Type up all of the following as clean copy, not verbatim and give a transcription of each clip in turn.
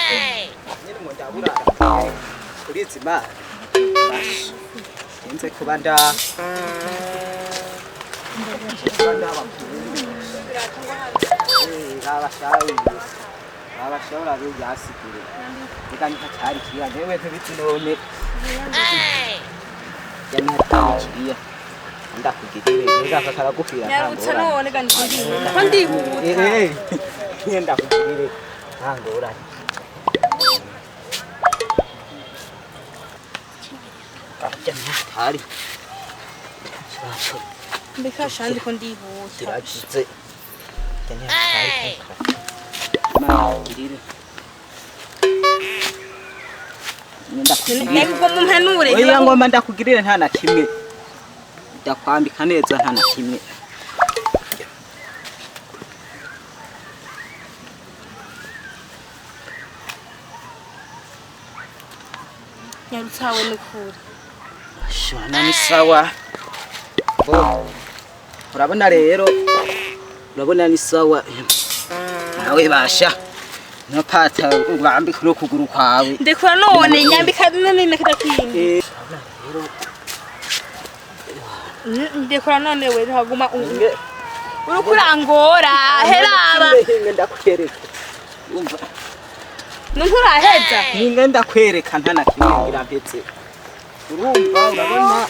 Nyine ngo ndabura kuri izi mana. Nze kuba nda kuba ndabakuru. Babashawe babashobora byasigure reka ntihatari kiriya newe ntubiti none ya ntihatari kiriya ndakugirire reka kakaragukwira. Nyarutsa none ga, ndiko ndihuta ko ndihuta. Eh, ndakugirire nta ngorane. Ya ntihatari. Mbeka sha, ndiko ndihuta. Kiragize ya ntihatari. Mana kugirire. Ndakugirire. Ego, mumpanure. Oya, ngomba ndakugirire nta na kimwe. Ndakwambika neza nta na kimwe. Nyarutsa we nukuri. Shana ni sawa. Bo. Urabona rero. Urabona ni sawa. Nawe basha. No pata ubambika no kuguru kwawe. Ndekura none, nyambika none nakidakindi. Urabona rero. Ndekura none we, ntaguma uriko urangora heraba. Hinge ndakwereka. Umva. Nturaheza. Hinge ndakwereka nta na kimwe ngira mpetse. Urumva urabona.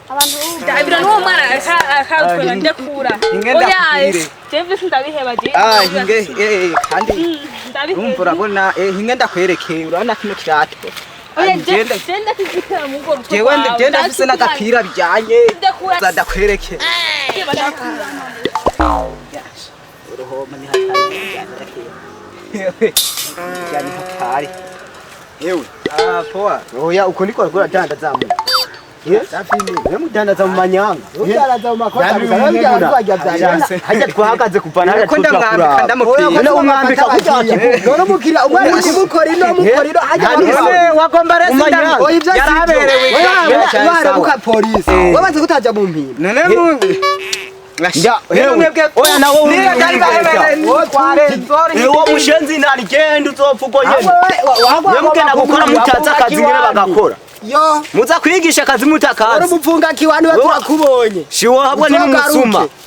Abantu. Ndabira n'uwo mwana akatwena ndekura. Hinge Oya, ndakubwire. jewe sindabiheba je. Ah, hinge kandi urumva Ndabiheba. Urabona hinge ndakwerekeye urabona kino kirato. Oya. Ngenda Je ndakizitira mu rugo. Jewe ngenda mfise n'agapira bijyanye. Ndekura. Za ndakwereke. Uruhoma ni hatari bijyanye. Bijyanye hatari. Yewe. Ah, poa. Oya, uko niko ariko aradandaza mu. Ye mudandaza mu manyanga. Udandaza mu makosa Yari gusa, umwegura. ariko arya vyanyana. Hajya twahagaze kuva na hajya. Ariko ndamwambika ndamupira. None umwambika kugira None umukiriya umwana umukora ino umukora ino hajya. None wagomba rero. Umanyanga. Oya, ivyo yaraberewe. Warabuka polisi wabanze kutaja mu mpimba. None mu Ya, hewe. Oya, nawe uri Ewo mushenzi ntarigenda uzopfa ubwo nyene. Mwe mugenda gukora mutazi akazi nyene bagakora. Yo. Muza kwigisha akazi Wari mutakazi. umupfunga kiwani we turakubonye. Shiwo habwa ni Uzogaruke. musuma.